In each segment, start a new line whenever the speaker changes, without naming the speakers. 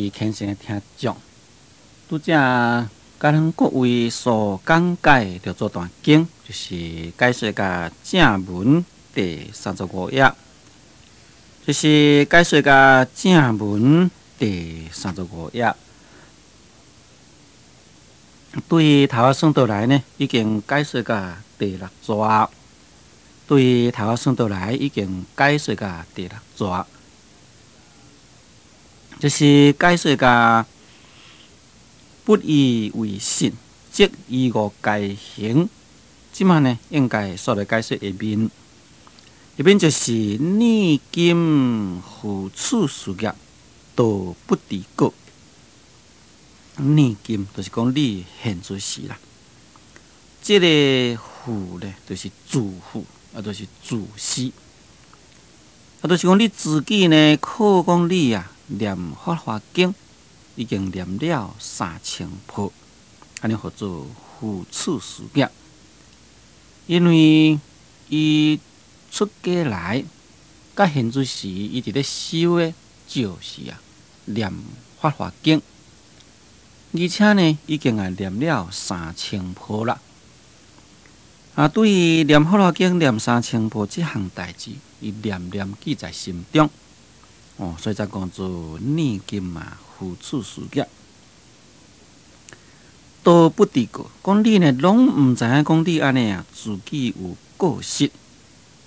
虔誠的聽眾，拄才佮咱各位所講解六祖壇經，就是解說甲正文第三十五頁，就是解說甲正文第三十五頁。對頭仔算倒來呢，已經解說甲第六逝。對頭仔算倒來，已經解說甲第六逝。就是解說甲不以為信，則疑誤皆行。這馬呢，應該煞來解說下面，下面就是念今負此事業，道不知過。念今就是講你現在時啦。這個負呢，就是自負，啊，就是自私，啊，就是講你自己呢，靠講你啊，念《法華經》已經念了三千部，按呢號做負此事業。因為伊出家來，佮現在時伊佇咧修的，就是啊，念《法華經》，而且呢，已經啊念了三千部啦。啊，對於念《法華經》念三千部這項代誌，伊念念記在心中。哦，所以才講做念今啊，負此事業，道不知過。講你呢，攏毋知影講你按呢啊，自己有過失。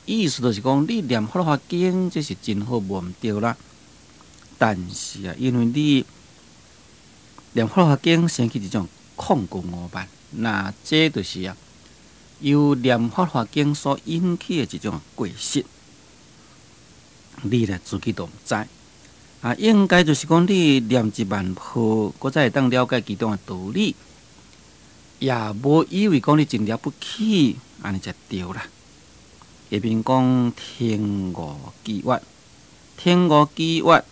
意思就是講，你念《法華經》這是真好，無毋對啦。但是啊，因為你念《法華經》生起一種曠高傲慢，那這就是啊，由念《法華經》所引起的一種過失。你咧自己都毋知啊，應該就是講你念一萬部，閣才會當了解其中的道理，也無以為講你真了不起，按呢才對啦。下面講聽五偈曰，聽五偈曰，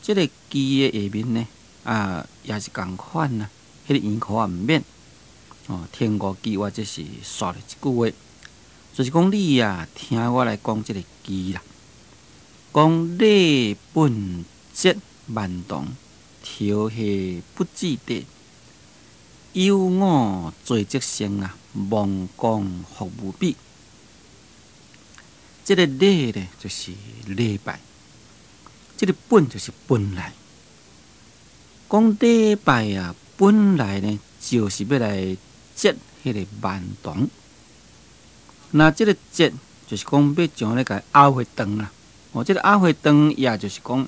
這個偈的下面呢，啊，也是仝款啊，彼個圓箍仔毋免哦。聽五偈曰，這是煞落一句話，就是講你啊，聽我來講這個偈啦。講禮本節慢動，調下不至地，有我罪則生啊，忘功福無比。這個禮呢，就是禮拜；這個本就是本來。講禮拜啊，本來呢，就是欲來節彼個慢動。那這個節就是講欲將咧共拗回斷啦。哦，這個拗回斷，也就是講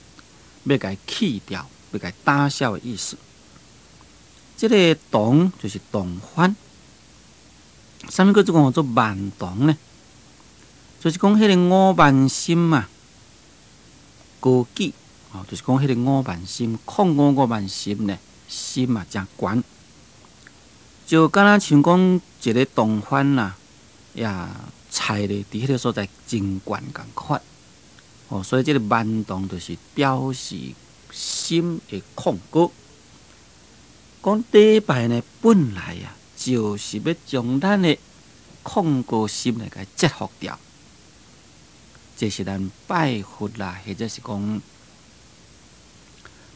欲共去掉，欲共打消的意思。這個動就是動翻，啥物叫做講做慢動呢？就是講彼個傲慢心啊，高舉哦，就是講彼個傲慢心，控傲傲慢心呢，心啊誠懸，就敢若像講一個動翻啦，也踩咧佇彼個所在真懸仝款。哦，所以這個慢動就是表示心的控高。講禮拜呢，本來啊，就是欲將咱的控高心來共折服掉。這是咱拜佛啦，或者是講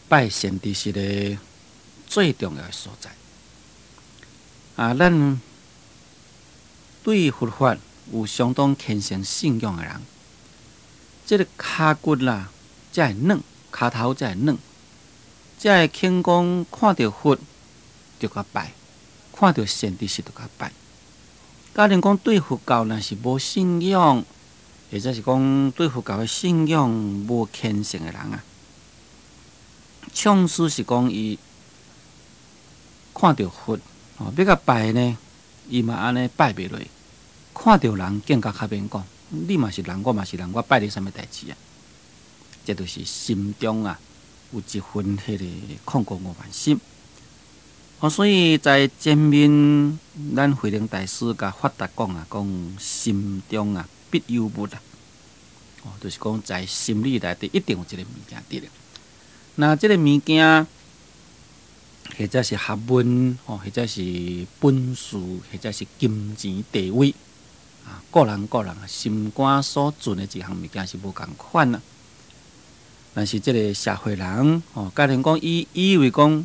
拜善知識的最重要的所在。啊，咱對佛法有相當虔誠信仰的人，這個跤骨啦，才會軟，跤頭才會軟，才會肯講看著佛就共拜，看著善知識就共拜。假如講對佛教若是無信仰，或者是講對佛教的信仰無虔誠的人啊，縱使是講伊看著佛，哦，欲共拜呢，伊嘛按呢拜袂落。看著人更加較免講，你嘛是人，我嘛是人，我拜你啥物代誌啊？這就是心中啊有一份彼個控高傲慢心。哦，所以在前面，咱慧能大師共法達講啊，講心中啊必有物啊，哦，就是講在心裡內底一定有一個物件佇咧。那這個物件，或者是學問，哦，或者是本事，或者是金錢地位，啊，各人各人心肝所存的一項物件是無仝款啊。但是這个社會人哦，假如講伊以為講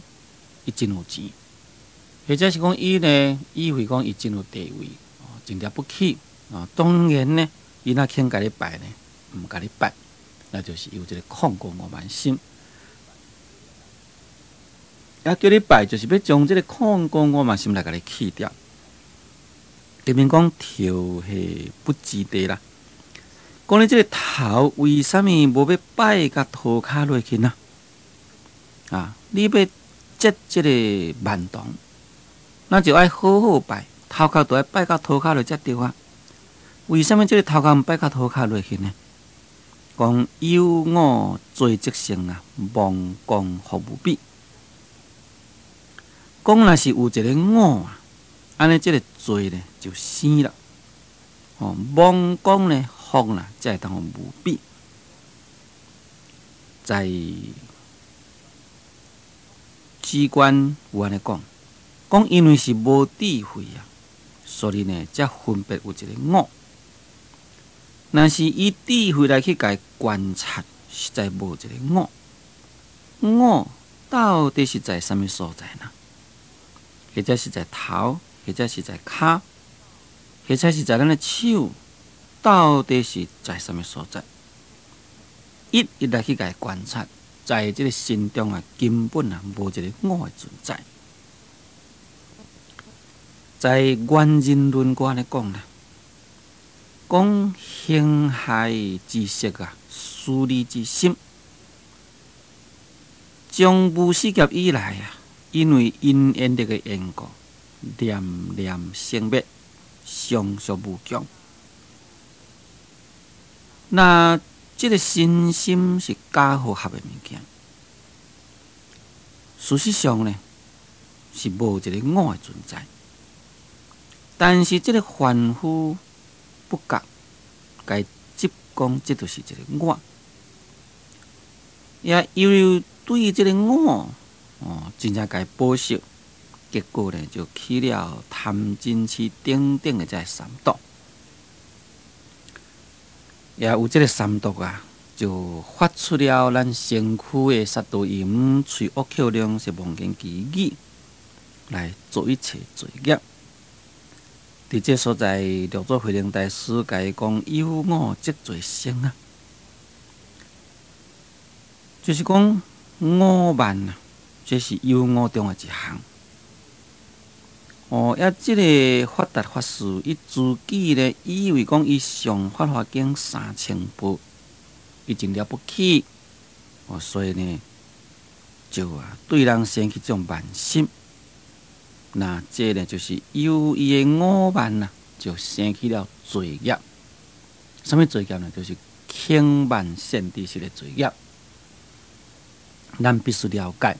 伊真有錢，或者是講伊呢以為講伊真有地位，哦，真了不起啊！當然呢，伊若肯共你拜呢，毋共你拜，那就是有這个抗拒傲慢心。啊，叫你拜，就是欲將這个抗拒傲慢心來共你去掉。頂面講頭下不知地啦，講你這个頭為啥物無欲拜共塗跤落去呢？啊，你欲接這个萬童，那就愛好好拜，頭殼都愛拜到塗跤落才對啊。為啥物這个頭殼毋拜到塗跤落去呢？講有我罪則生啊，妄講福無比。講若是有一个我啊，按呢這个罪呢就生啦。哦，妄講呢福啦，才會當無比。在止觀有按呢講，講因為是無智慧啊，所以呢才分別有一个我。若是以智慧來去共觀察，實在無一个我。我到底是在啥物所在呢？或者是在頭，或者是在跤，或者是在咱的手，到底是在啥物所在？一一來去共觀察，在這个心中啊，根本啊無一个我的存在。在原人論閣按呢講啦，講形骸之色啊，思慮之心，從無始劫以來啊，因為因緣力的緣故，念念生滅，相續無窮。那這个身心是假合合的物件，事實上呢，是無一个我的存在。但是這个凡夫不覺，共執講這就是一个我，也由於對這个我，哦，真正共保守，結果呢，就起了貪嗔癡等等的這个三毒，也有這个三毒啊，就發出了咱身軀的殺盜淫、喙惡口令、舌妄言綺語，來做一切罪業。佇這所在，六祖慧能大師共伊講有我則罪生啊，就是講我慢啊，這是有我中的一項。哦，啊，這个法達法師，伊自己呢，以為講伊誦法華經3000部，伊真了不起，哦，所以呢，就啊對人生起這種慢心。那這呢，就是由伊的我慢啊，就生起了罪業。啥物罪業呢？就是輕慢善知識的罪業。咱必須了解，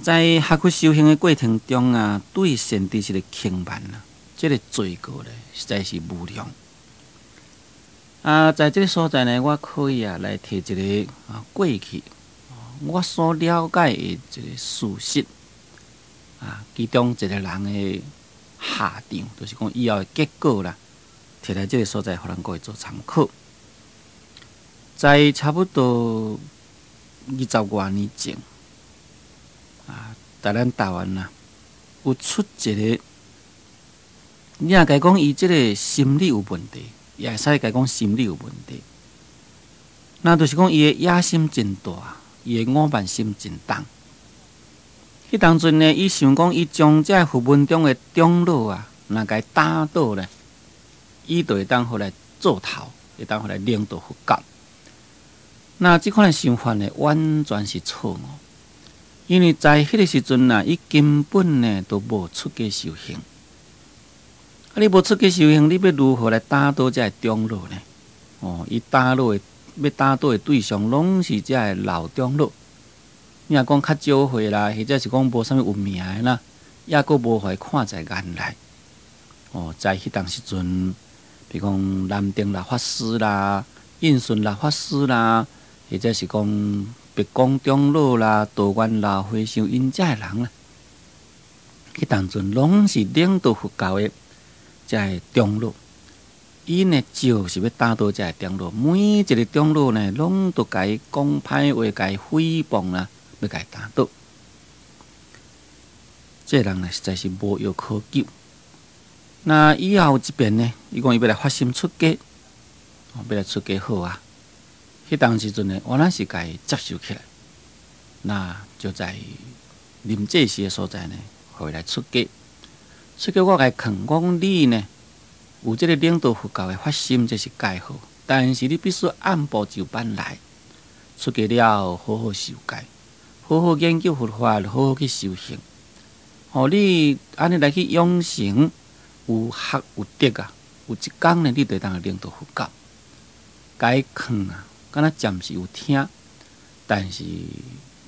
在學佛修行的過程中啊，對善知識的輕慢啊，這个罪過呢，實在是無量。啊，在這个所在呢，我可以啊來提一个啊過去我所了解的一个事實。啊，其中一个人的下場，就是講以後的結果啦，提來這个所在，予咱各位做參考。在差不多20外年前，啊，在咱台灣啊，有出一个，你若共講伊這个心理有問題，也會使共講心理有問題。那就是講伊的野心真大，伊的傲慢心真重。彼當陣呢，伊想講，伊將這佛門中的長老啊，若共打倒咧，伊就會當予來做頭，會當予來領導佛教。那這款的想法呢，完全是錯誤。因為在彼个時陣啊，伊根本呢都無出家修行。啊，你無出家修行，你欲如何來打倒這个長老呢？哦，伊打倒的欲打倒的對象，攏是這个老長老。你若講較少歲啦，或者是講無啥物有名的啦，抑閣無予伊看在眼內。哦，在彼當時陣，比如講南定老法師啦、印順老法師啦，或者是講白光長老啦、道元老和尚，𪜶遮的人啦，彼當陣攏是領導佛教的遮个長老。伊呢就是欲打倒遮个長老，每一个長老呢，攏都共伊講歹話，共伊誹謗啦，欲共伊打倒。這個人呢，實在是無藥可救。那以後一遍呢，伊講伊欲來發心出家，欲來出家好啊。彼當時陣呢，我若是共伊接受起來，那就在臨濟寺的所在呢，予伊來出家。出家我共伊勸講你呢，有這个領導佛教的發心，這是蓋好，但是你必須按部就班來。出家了後，好好受戒，好好研究佛法，好好去修行。哦，你按呢來去養成有學有德啊，有一工呢，你就會當領導佛教。共伊勸啊，敢若暫時有聽，但是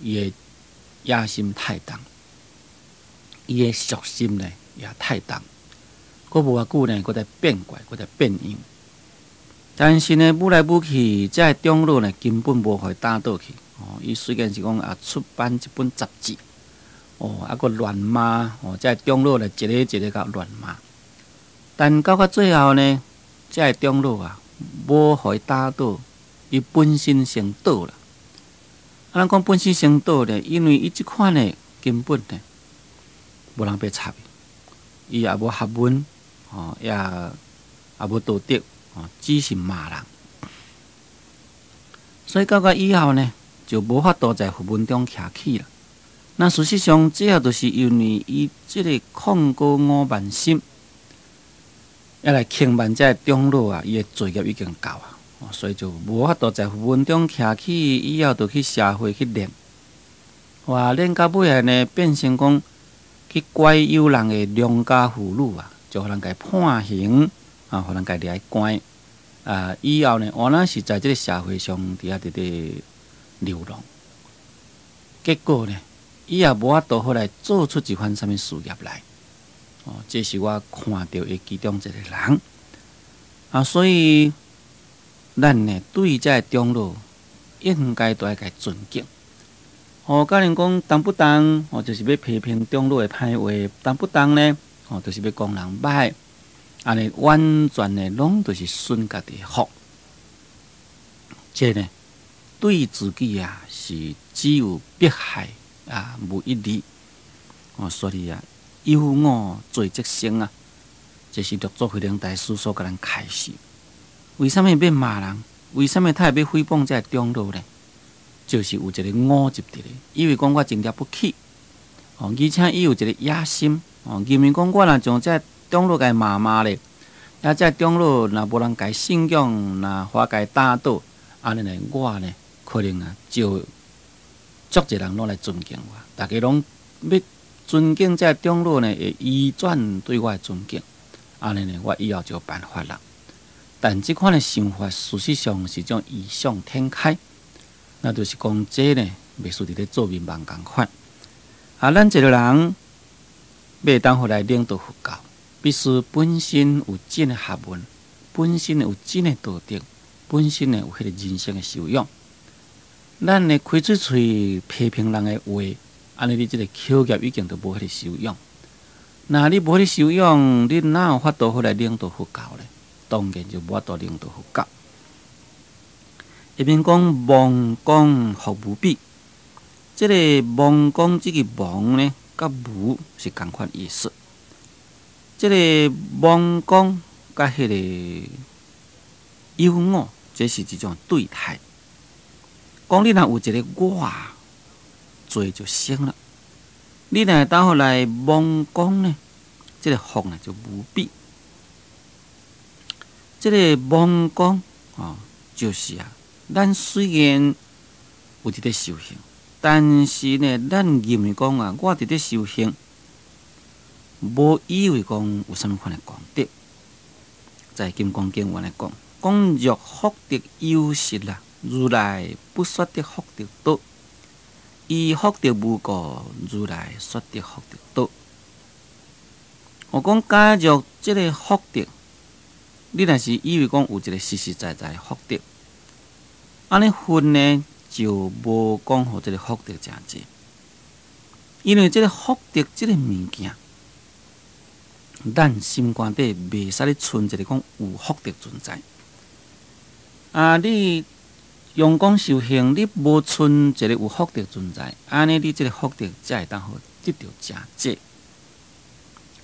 伊的野心太重，伊的俗心呢也太重，閣無偌久呢，閣在變怪，閣在變樣。但是呢，舞來舞去，這个長老呢根本無予伊打倒去。哦，伊雖然是講啊出版一本雜誌，哦，啊閣亂罵，哦，這个長老呢一個一個共亂罵。但到最後呢，這个長老啊，無予伊打倒，伊本身先倒啦。啊，咱講本身先倒咧，因為伊這款的根本呢，無人欲插伊，伊也無學問，哦，也無道德，哦，只是罵人。所以到到以後呢，就無法度在佛門中徛起啦。那事實上，這個就是因為伊這个控告我慢心，欲來輕慢這个長老啊，伊的罪業已經夠啊，所以就無法度在佛門中徛起，以後就去社會去練，哇，練到尾仔呢，變成講去拐誘人的良家婦女啊，就予人共判刑啊，予人共掠去關啊，以後呢，原來是在這个社會上佇遐佇咧流浪，結果呢，伊也無法度予來做出一番啥物事業來。哦，這是我看著的其中一個人啊，所以咱呢對這个長老應該都愛共尊敬。哦，假如講動不動哦，就是欲批評長老的歹話，動不動呢哦，就是欲講人歹，按呢完全呢攏就是損家己的福。這呢對自己啊是只有迫害啊，無一利。哦，所以啊，有我罪則生啊，這是六祖慧能大師所共咱開示。為啥物欲罵人？為啥物他會欲誹謗這个長老呢？就是有一个我執佇咧，以為講我真了不起，哦，而且伊有一个野心，哦，認為講我若將這个長老共罵罵咧，啊，這个長老若無人共信仰，若予共打倒，按呢呢，我呢可能啊就足濟人攏來尊敬我，逐家攏欲尊敬這个長老呢，會移轉對我的尊敬，按呢呢，我以後就有辦法啦。但這款的想法，事實上是種異想天開，那就是講這呢，袂輸佇咧做眠夢仝款。啊，咱一个人欲當予來領導佛教，必須本身有真的學問，本身有真的道德，本身呢有彼个人生的修養。咱呢開喙喙批評人的話，按呢你這个口業已經都無彼个修養。若你無彼个修養，你哪有法度予來領導佛教呢？當然就無法度領導佛教。下面講妄講福無比，這个妄講這个妄呢，佮無是仝款意思。這个妄講佮彼个有我，這是一種對態。講你若有一个我，罪就生了。你若會當予來妄講呢，這个福呢就無比。這个妄講哦，就是啊，咱雖然有佇咧修行，但是呢，咱認為講啊，我佇咧修行，無以為講有啥物款的功德。在《金剛經》有按呢講，講若福德有實啦，如來不說得福德多；以福德無故，如來說得福德多。我講假若這个福德，你若是以為講有一个實實在在的福德，按呢佛呢就無講予這个福德誠濟，因為這个福德這个物件，咱心肝底袂使咧存一个講有福德存在。啊，你用功修行，你無存一個有福德存在，按呢你這个福德才會當好得著誠濟。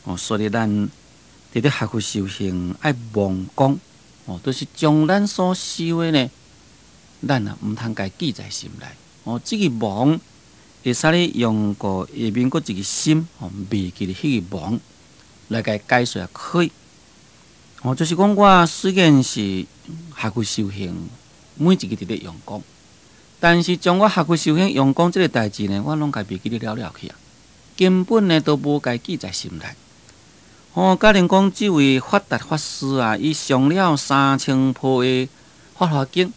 哦，所以咱佇咧學佛修行愛忘講，哦，就是將咱所修的呢，咱啊毋通共記在心內。哦，這个忘會使咧用個下面閣一个心，哦，袂記得彼个忘來共解說也可以。哦，就是講我雖然是學佛修行，每一个佇咧用功，但是將我學佛修行用功這个代誌呢，我攏共袂記得了了去啊，根本呢都無共記在心內。哦，假如講這位法達法師啊，伊誦了3000部的《法華經》，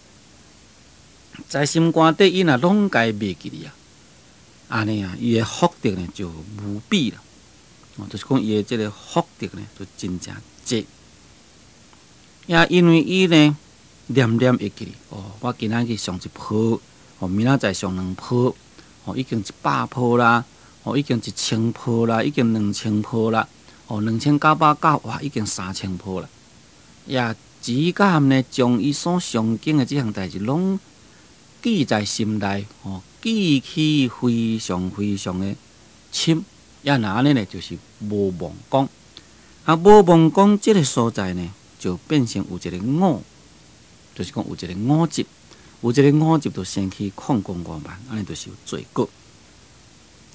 在心肝底伊若攏共袂記得啊，按呢啊，伊的福德呢就無比啦。哦，就是講伊的這个福德呢，就真正濟。也因為伊呢，念念會記得，哦，我今仔日誦一部，哦，明仔載誦兩部，哦，已經100部啦，哦，已經1000部啦，已經2000部啦，哦，2999，哇，已經3000部啦。也只敢呢，將伊所誦經的這項代誌攏記在心內，哦，記起非常非常的深。也若按呢呢，就是無忘講。啊，無忘講這个所在呢，就變成有一個我，就是講有一個我執，有一個我執就生起曠狂我慢，按呢就是有罪過。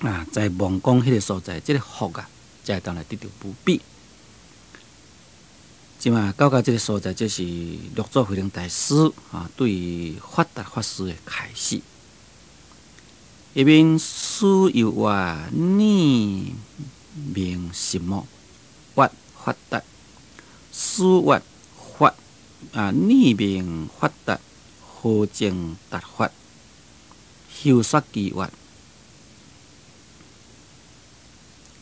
啊，在忘講彼个所在，這个福啊，才會當來得著無比。這馬到這个所在，這是六祖慧能大師啊對法達法師的開示。下面師又曰：你名什麼？曰法達。師曰：法啊，你名法達，何證達法？修說記曰：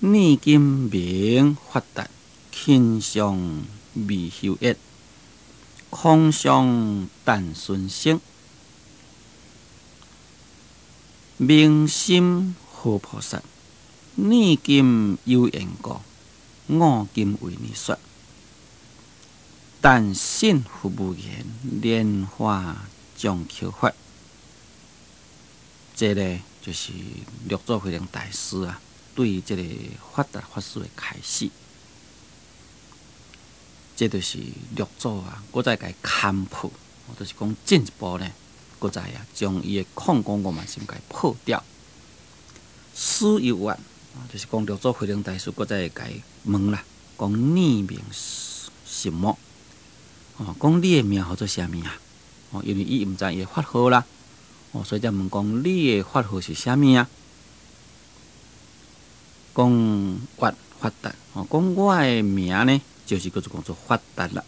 你今名法達，勤相未修業，空相但孫生，明心何菩薩？你今有緣故，我今為你說。但信佛無言，蓮華將求法。這个就是六祖慧能大師啊，對這个法達法師的開示。這就是六祖啊，閣再共勘破，就是講進一步呢，閣再啊，將伊的曠狂我慢心共破掉。師又曰，就是講六祖慧能大師閣再共問啦，講你名什麼？哦，講你的名號做啥物啊？哦，因為伊毋知伊的法號啦，哦，所以才問講你的法號是啥物啊？講曰法達，哦，講我的名呢，就是叫做講做法達啦。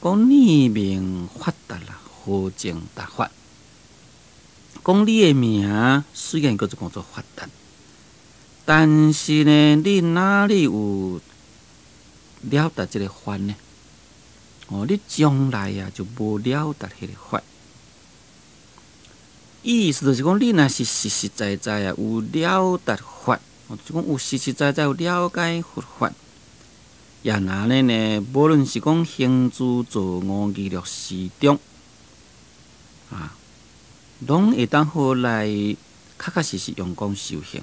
講你名法達啦，何證達法？講你的名雖然叫做講做法達，但是呢，你哪裡有了達這个法呢？哦，你將來啊就無了達彼个法。意思就是講，你若是實實在在啊有了達法，哦，就講有實實在在有了解佛法，也若按呢呢，無論是講行住坐臥娛樂時中，啊，攏會當好來確確實實用功修行。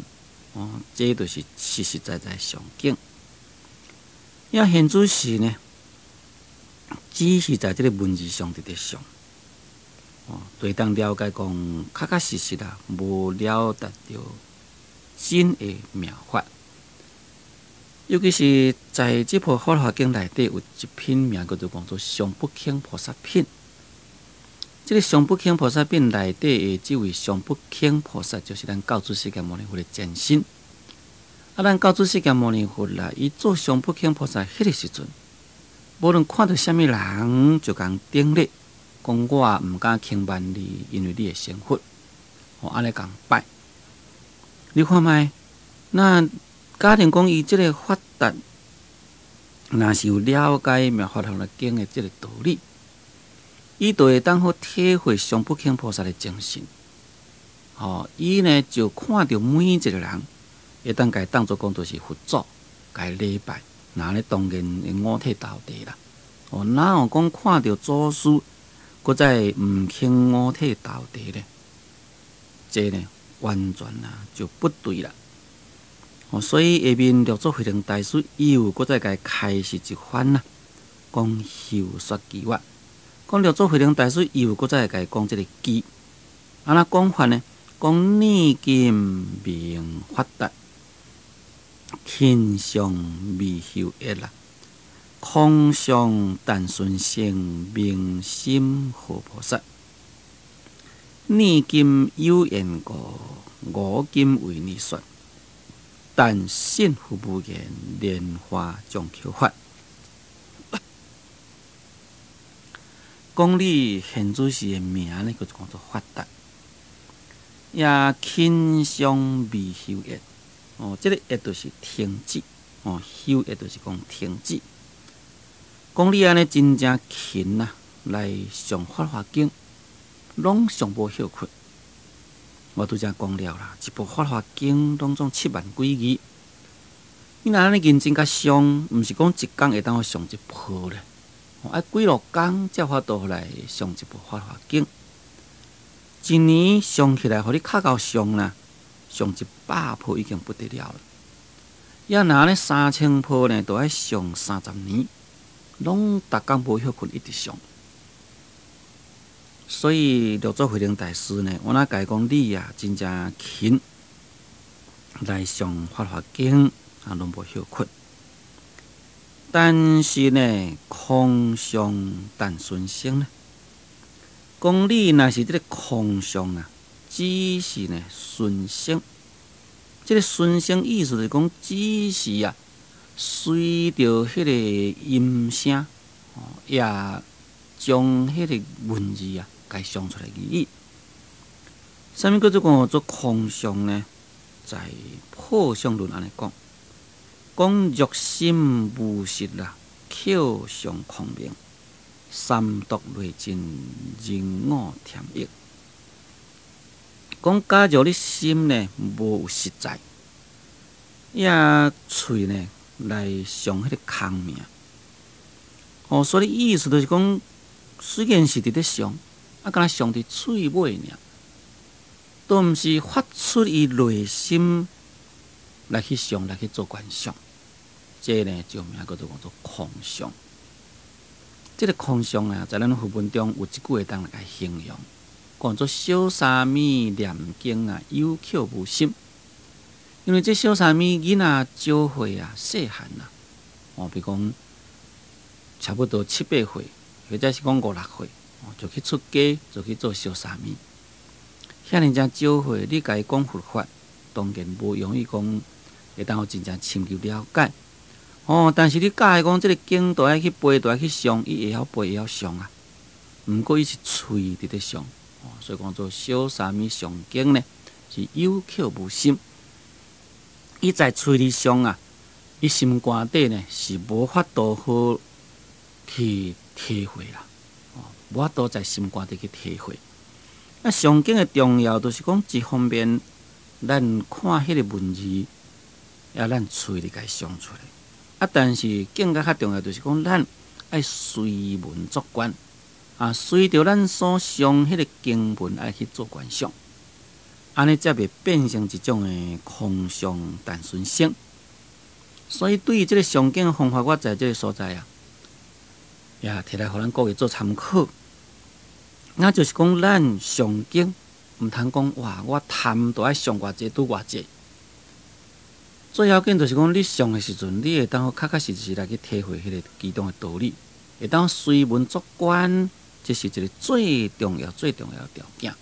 哦，這就是實實在在上境。也現主時呢，只是在這个文字上佇咧上，哦，就會當了解講，確確實實啊，無了達著真的妙法。尤其是在這部《法華經》內底有一品名叫做講做上不空菩薩品。這个上不空菩薩品內底的這位上不空菩薩，就是咱教主釋迦牟尼佛的前身。啊，咱教主釋迦牟尼佛啦，伊做上不空菩薩彼个時陣，無論看著啥物人，就共頂禮，講我毋敢輕慢你，因為你會成佛。哦，按呢共拜。你看覓？那假定講伊這个法達，若是有了解妙法蓮華經的這个道理，伊就會當好體會上不空菩薩的精神。哦，伊呢就看著每一個人，會當共伊當做講就是佛祖，共伊禮拜。那呢當然會五體投地啦。哦，哪有講看著祖師，閣再毋肯五體投地咧？這呢完全啊就不對啦。哦，所以下面六祖慧能大師又閣再共伊開示一番啦，講休說偈話，講六祖慧能大師又閣再共伊講這个偈，按怎講法呢？講念今名法達，勤上未休歇啦，空相但存性，明心何菩薩。念今有緣故，我今為你說。但信佛無言，蓮華將口發。講你現主時的名呢，叫做講做法達。也勤上未休歇，哦，這个歇就是停止，哦，休歇就是講停止。講你按呢真正勤啊，來誦法華經，攏上無歇睏。我拄才講了啦，一部法華經攏總7萬幾字，你若按呢認真共誦，毋是講一工會當誦一部咧，愛幾落工才有法度來誦一部法華經。一年誦起來，予你較𠢕誦啦，誦100部已經不得了了。猶若按呢3000部呢，都愛誦30年，攏逐工無歇睏，一直誦。所以六祖慧能大師呢，我若共伊講你啊，真正勤來誦法華經啊，攏無歇睏。但是呢，空相但存性呢，講你若是這个空相啊，只是呢存性。這个存性意思就是講，只是啊，隨著彼个音聲，也將彼个文字啊，共想出來而已。啥物叫做講做空相呢？在破相論按呢講，講若心無實啦，口相空明，三毒內盡，人我添益。講假如你心呢無有實在，也喙呢來想彼个空名。哦，所以意思就是講，雖然是佇咧想，啊，敢若想佇喙尾爾，都毋是發出伊內心來去想，來去做觀想。這呢就名叫做講做空相。這个空相啊，在咱佛文中有一句會當來共形容，講做小沙彌念經啊，有口無心。因為這小沙彌囡仔少歲啊，細漢啊，哦，比如講差不多七八歲，或者是講五六歲，就去出家，就去做小沙彌。遐爾遮少歲，你共伊講佛法，當然無容易講會當予真正深入了解。哦，但是你教伊講這个經都愛去背，都愛去誦，伊會曉背，會曉誦啊。毋過伊是喙佇咧誦，哦，所以講做小沙彌誦經呢，是有口無心。伊在喙裡誦啊，伊心肝底呢是無法度好去體會啦，哦，無法度在心肝底去體會。啊，誦經的重要就是講，一方面咱看彼个文字，也咱喙裡共伊誦出來。啊，但是更加較重要就是講，咱愛隨文作觀，啊，隨著咱所誦彼个經文愛去做觀想，按呢才袂變成一種的空相單純性。所以對於這个誦經方法，我在這个所在啊，也提來予咱各位做參考。那就是講，咱誦經毋通講哇，我貪都愛誦偌濟，拄偌濟。最要緊就是講，你誦的時陣，你會當確確實實來去體會彼个其中的道理，會當隨文作觀，這是一个最重要、最重要的條件。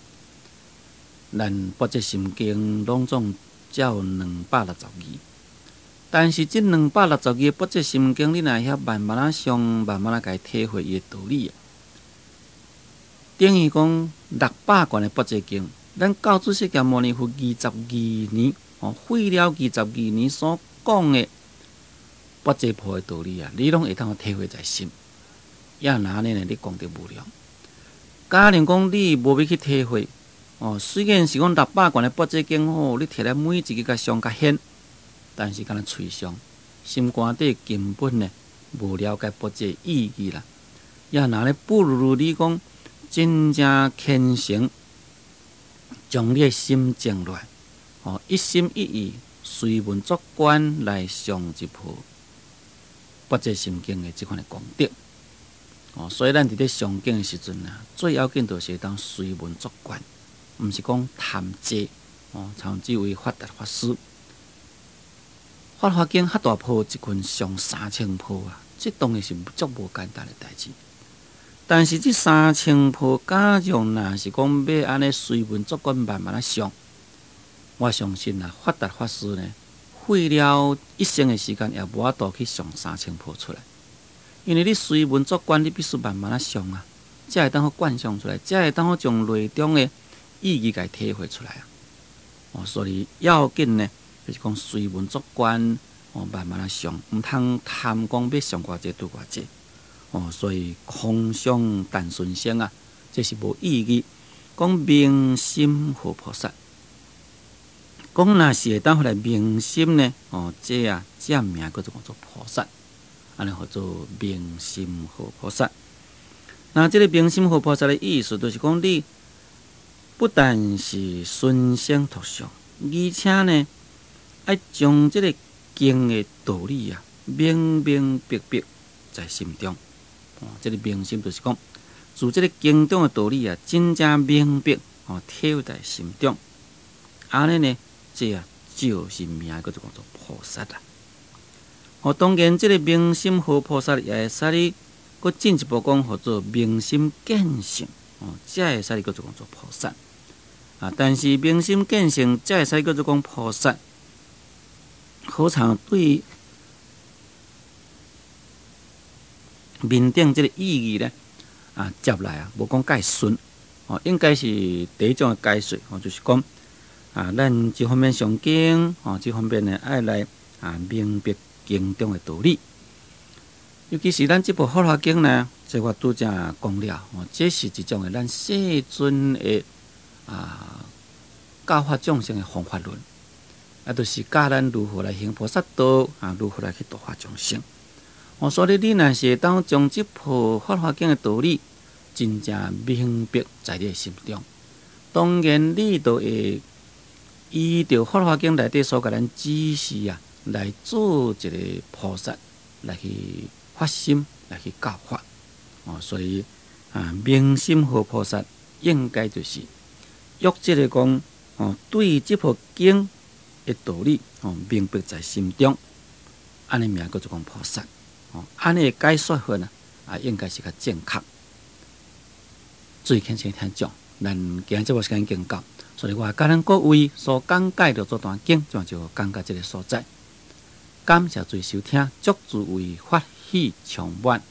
咱《般若心經》攏總才有262，但是這262的《般若心經》，你若會曉慢慢仔誦，慢慢仔共伊體會伊的道理啊。等於講600卷的《般若經》，咱到主釋迦牟尼佛二十二年，哦，費了二十二年所講的般若波的道理啊，你攏會當體會在心。也若按呢呢，你功德無量。假如講你無欲去體會，哦，雖然是講600卷的般若經吼，你提來每一字共誦較顯，但是敢若喙誦，心肝底根本呢無了解跋這意義啦。也若咧不如你講真正虔誠，將你的心靜落來，哦，一心一意隨文作觀來誦這部跋這心經的這款的功德。哦，所以咱佇咧誦經的時陣啊，最要緊就是當隨文作觀，毋是講貪濟哦，像這位法達法師，法華經遐大部一群誦3000部啊，這當然是足無簡單的代誌。但是這三千部假將若是講欲按呢隨文作觀慢慢仔誦，我相信啊，法達法師呢，費了一生的時間也無法度去誦三千部出來。因為你隨文作觀，你必須慢慢仔誦啊，才會當好觀想出來，才會當好將內中的意義共體會出來啊。哦，所以要緊呢，就是講隨文作觀，哦，慢慢仔誦，毋通貪講欲誦偌濟拄偌濟。哦，所以空想但順生啊，這是無意義。講明心號菩薩，講若是會當予來明心呢？哦，這啊，這名叫做講做菩薩，按呢號做明心號菩薩。那這个明心號菩薩的意思，就是講你不但是隨生讀誦，而且呢，愛將這个經的道理啊，明明白白在心中。哦，這个明心就是講，自這个經中的道理啊，真正明白哦，體會在心中。按呢呢，這啊就是名叫做講做菩薩啦。哦，當然這个明心號菩薩也會使你閣進一步講，號做明心見性哦，這會使你閣做講做菩薩。啊，但是明心見性，這會使叫做講菩薩，好像對面頂這个意義呢，啊，接來啊，無講介順哦，應該是第一種的解說哦，就是講啊，咱這方面誦經哦，這方面呢愛來啊明白經中的道理。尤其是咱這部《法華經》呢，這我拄才講了哦，這是一種的咱世尊的啊教化眾生的方法論，啊，就是教咱如何來行菩薩道啊，如何來去度化眾生。哦，所以你若是會當將這部《法華經》的道理真正明白在你的心中，當然你就會依著《法華經》內底所共咱指示啊，來做一個菩薩，來去發心，來去教化。哦，所以啊，明心號菩薩應該就是約這个講哦，對這部經的道理哦，明白在心中，按呢名叫做講菩薩。哦，按呢解說法呢，啊，應該是較正確。注意聽聽講，咱今日節目時間已經到，所以我共咱各位所講解的這段經，就講到這个所在。感謝諸位收聽，祝諸位法喜充滿。